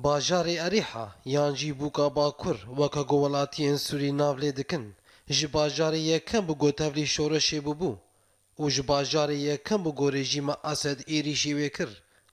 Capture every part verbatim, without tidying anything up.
Bajarê Erîha yan jî Bûka Bakur, weke ku welatiyên Sûrî nav lê dikin, ji bajarê yekem bû ku tevlî şoreşê bûbû û ji bajarê yekem bû ku rejîma Esed êrîşî wê kir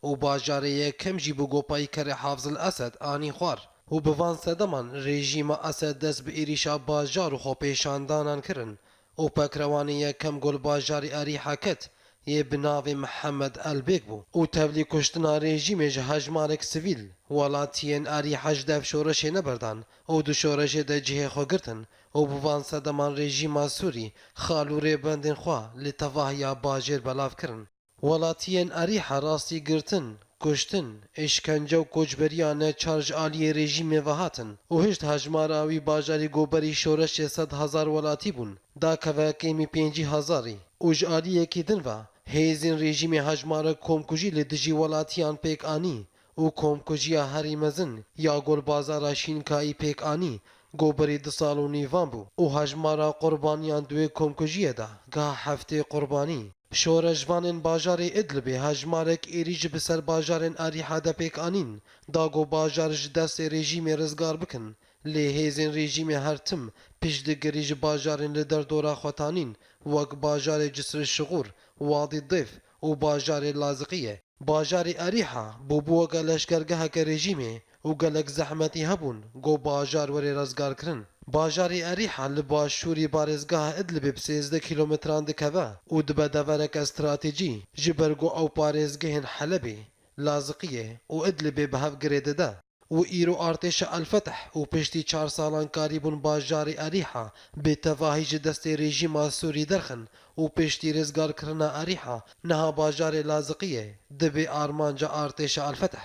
û bajarê yekem jî bû ku peykerê Hafz el Esed anî xwar û bi van sedeman rejîma Esed dest bi êrîşa bajar û xwepêşandanan kirin û pekrewanê yekem ku li bajarê Erîha ket yê bi navê Mihemed Elbêk bû û tevlî kuştina rejîmê ji hejmarek sivîl, welatiyên Erîha ji dev şoreşê neberdan û di şoreşê de cihê xwe girtin û bi van sedeman rejîma Sûrî xal û rêbendên xwe li tevahiya bajêr belav kirin. Welatiyên Erîha rastî girtin, kuştin, îşkence û koçberiya neçar ji aliyê rejîmê ve hatin û hişt hejmara wî bajarî ku berî şoreşê sed hezar welatî bûn, dakeve kêmî pêncî hezarî û ji aliyekî din ve hêzên rejîmê hejmarek komkujî li dijî welatiyan pêk anî û komkujiya herî mezin ya ku li bazara Şînkayî pêk anî ku berî du sal û nîvan bû û hejmara qurbaniyan di wê komkujiyê de giha heftê qurbanî. Şoreşvanên bajarê Idlibê hejmarek êrîş bi ser bajarên Erîha de pêk anîn, da ku bajar ji destê rejîmê rizgar bikin, lê hêzên rejîmê her tim piştgirî ji bajarên li derdora xwe tanîn, wek bajarê Cisr Şixûr, Wadî Dêf û bajarê Laziqiyê. Bajarê Erîha bûbû weke leşkergeheke rejîmê û gelek zehmetî hebûn ku bajar were rizgarkirin. Bajarê Erîha li başûrî parêzgeha Idlibê bi sêzdeh kîlometran dikeve û dibe devereke stratejî, ji ber ku ew parêzgehên Helebê, Laziqiyê û Idlibê bi hev girê dide û îro artêşa El-Feteh û piştî çar salan karîbûn bajarê Erîha bi tevahî ji destê rejîma Sûrî derxin û piştî rizgarkirina Erîha niha bajarê Laziqiyê dibê armanca artêşa El-Feteh.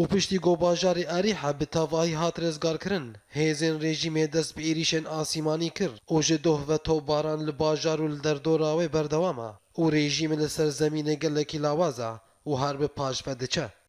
Û piştî ku bajarê Erîha bi tevahî hat rizgarkirin, hêzên rejîmê dest bi êrîşên asîmanî kir û ji doh ve topbaran li bajar û li derdora wê berdewam e û rejîmê li ser zemînê gelekî lawaz e û her bi paş ve diçe.